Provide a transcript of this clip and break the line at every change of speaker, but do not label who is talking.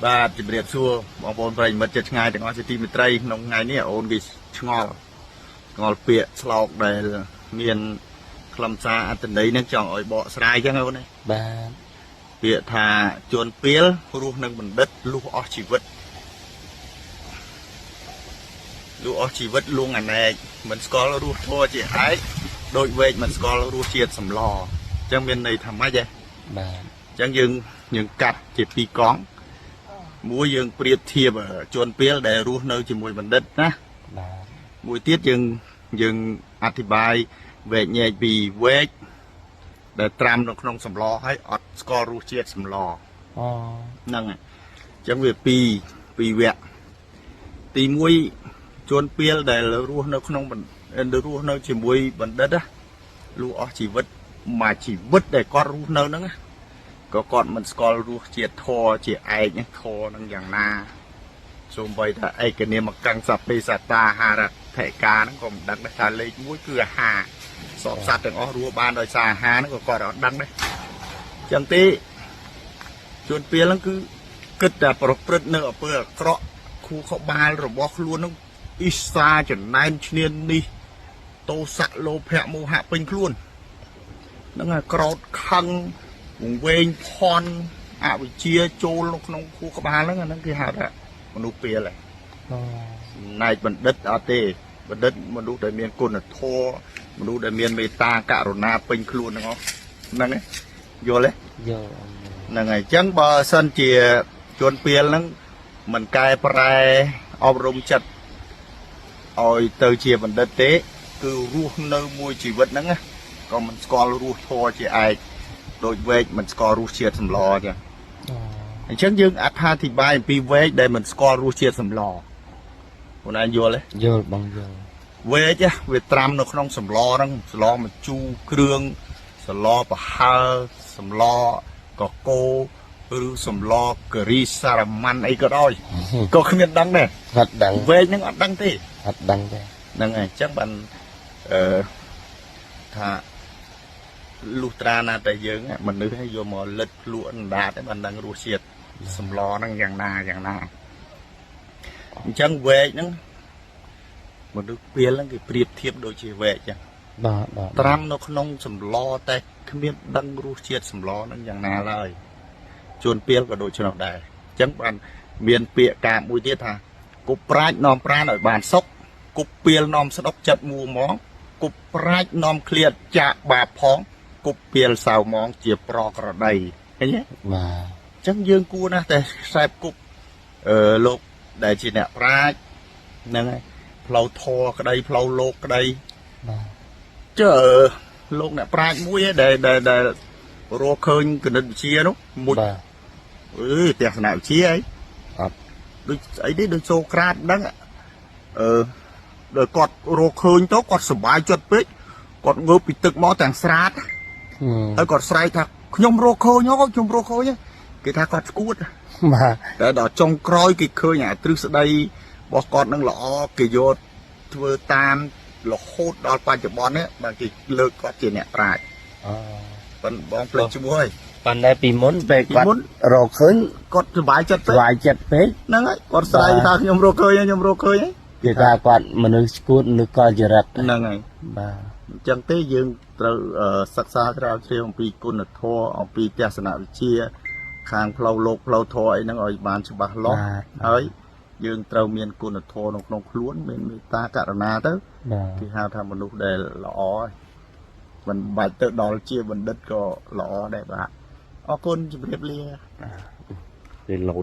បាទជម្រាបសួរបងប្អូនប្រិយមិត្តជិតឆ្ងាយទាំងអស់ជាទីមេត្រីក្នុងថ្ងៃនេះអូនគេឆ្ងល់ឆ្ងល់ពាក្យស្លោកដែលមានខ្លឹមសារអត្ថន័យនឹងចង់ឲ្យបកស្រាយចឹងអូនណា
បាទ
ពាក្យថាជួនពីលរស់នឹងបណ្ឌិតលុះអស់ជីវិតលុះអស់ជីវិតលួងអណែកមិនស្គាល់រសធម៌ជាឯកដូចវែកមិនស្គាល់រសជាតិសម្លអញ្ចឹងមានន័យថាម៉េចហ៎
បាទ
អញ្ចឹងយើងយើងកាត់ជាពីរកង់មួយយើងប្រៀបធៀបជនពីលដែលរស់នៅជាមួយបណ្ឌិតណា
បាទ
មួយទៀតយើងយើងអធិប្បាយវែកញែកពីវែកដែលត្រាំនៅក្នុងសម្លហើយអត់ស្គាល់រសជាតិសម្ល
អូ
ហ្នឹងហើយអញ្ចឹងវាពីរពីរវគ្គទី1ជនពីលដែលរស់នៅក្នុងបណ្រស់នៅជាមួយបណ្ឌិតណាលុះអស់ជីវិតមួយជីវិតដែលគាត់រស់នៅហ្នឹងណា ក៏គាត់មិនស្គាល់រសជាតិធរជាឯកហ្នឹងធរហ្នឹងយ៉ាងណាសូម្បីថាឯកនាមកੰសពេសតាហារថិកាហ្នឹងក៏មិនដឹងដែរថាលេខ1គឺអាហារសពសត្វទាំងអស់រស់បានដោយសារអាហារហ្នឹងក៏គាត់អត់ដឹងដែរអញ្ចឹងទេជួនពេលហ្នឹងគឺគិតតែប្រព្រឹត្តនៅអំពើអាក្រក់ខួរក្បាលរបស់ខ្លួនហ្នឹងអ៊ីសាចំណែនឈ្នាននេះតោសៈលោភៈមោហៈពេញខ្លួនហ្នឹងហើយក្រោតខឹង វង្វេងភ័ណ្ឌអវិជ្ជាចូលនៅក្នុងខួរក្បាលហ្នឹងអាហ្នឹងគេហៅថាមនុស្សពាលហើយ
អូ
ណែកបណ្ឌិតអត់ទេបណ្ឌិតមនុស្សដែលមានគុណធម៌មនុស្សដែលមានមេត្តាករុណាពេញខ្លួនហ្នឹងអស់ហ្នឹងឯងយល់ទេ
យល់អម
ហ្នឹងហើយអញ្ចឹងបើសិនជាជនពាលហ្នឹងមិនកែប្រែអប់រំចិត្តឲ្យទៅជាបណ្ឌិតទេ គឺរស់នៅមួយជីវិតហ្នឹងណាក៏មិនស្គាល់រសធម៌ជាឯកដូចវែកមិនស្គាល់រសជាតិសម្លអញ្ចឹង
អូ
អញ្ចឹងយើងអត្ថាធិប្បាយអំពីវែកដែលមិនស្គាល់រសជាតិសម្លខ្លួនឯងយល់ទេ
យល់បងយល់
វែកវាត្រាំនៅក្នុងសម្លហ្នឹងសម្លម្ជូរគ្រឿងសម្លប្រហើរសម្លកកោឬសម្លការីសារ៉ាន់អីក៏ដោយក៏គ្មានដឹងដែរ
អត់ដឹង
វែកហ្នឹងអត់ដឹងទេ
អត់ដឹងទេ
ហ្នឹងហើយអញ្ចឹងបានអឺថាលុះត្រាណាតែយើងមនុស្សឲ្យយកមកលិតភ្លក់អណ្ដាតឲ្យបានដឹងរសជាតិសម្លហ្នឹងយ៉ាងណាយ៉ាងណាអញ្ចឹងវែកហ្នឹងមនុស្សពាលហ្នឹងគេប្រៀបធៀបដូចជាវែកអញ្ចឹង
បាទបាទ
ត្រាំនៅក្នុងសម្លតែគ្មានដឹងរសជាតិសម្លហ្នឹងយ៉ាងណាឡើយជួនពាលក៏ដូចច្នោះដែរអញ្ចឹងបានមានពាក្យកាបមួយទៀតថាគប់ប្រាជ្ញនាំប្រាណឲ្យបានសុខគប់ពាលនាំស្ដុកចិត្តមួហ្មងគប់ប្រាជ្ញនាំឃ្លាតចាកបាបផងគប់ពាលសៅហ្មងជាប្រក្រតីឃើញទេ
បាទ
អញ្ចឹងយើងគួរណាស់តែខ្សែគប់អឺលោកដែលជាអ្នកប្រាជ្ញហ្នឹងហើយផ្លូវធម៌ក្តីផ្លូវលោកក្តី
បាទ
ចើលោកអ្នកប្រាជ្ញមួយឯងដែលដែលដែលរកឃើញគណិតវិទ្យានោះមុជ
បាទ
អឺទស្សនវិជ្ជាអី
អត់
ដូចស្អីនេះដូចសូក្រាតហ្នឹងអឺដល់គាត់រកឃើញទៅគាត់សប្បាយចិត្តពេកគាត់ងើបពីទឹកមកទាំងស្រាតហើយគាត់ស្រែកថាខ្ញុំរកឃើញហ៎ខ្ញុំរកឃើញហ៎គេថាគាត់ស្គួត
បាទ
តែដល់ចុងក្រោយគេឃើញអាទ្រឹស្ដីរបស់គាត់នឹងល្អគេយកធ្វើតាមរហូតដល់បច្ចុប្បន្ននេះបាទគេលើកគាត់ជាអ្នកប្រាជ្ញ
អូ
ប៉ុន្តែបងភ្លេចឈ្មោះហើយ
ប៉ុន្តែពីមុនពេលគាត់
ពីមុន
រកឃើញ
គាត់សប្បាយចិត្តពេក
ស្វាយចិត្តពេក
ហ្នឹងហើយគាត់ស្រែកថាខ្ញុំរកឃើញហើយខ្ញុំរកឃើញហើយ
គេថាគាត់មនុស្សឈួតមនុស្សកលចរិត
ហ្នឹងហើយ
បាទ
អញ្ចឹងទេយើងត្រូវសិក្សាស្រាវជ្រាវអំពីគុណធម៌អំពីទស្សនវិជ្ជា ខាងផ្លូវលោកផ្លូវធម៌អីហ្នឹងឲ្យបានច្បាស់លាស់
បាទ
ហើយយើងត្រូវមានគុណធម៌នៅក្នុងខ្លួនមានមេត្តាករុណាទៅ
បាទ
គេហៅថាមនុស្សដែលល្អហើយមិនបាច់ទៅដល់ជាបណ្ឌិតក៏ល្អដែរបាទអរគុណជម្រាបលា
គេលោ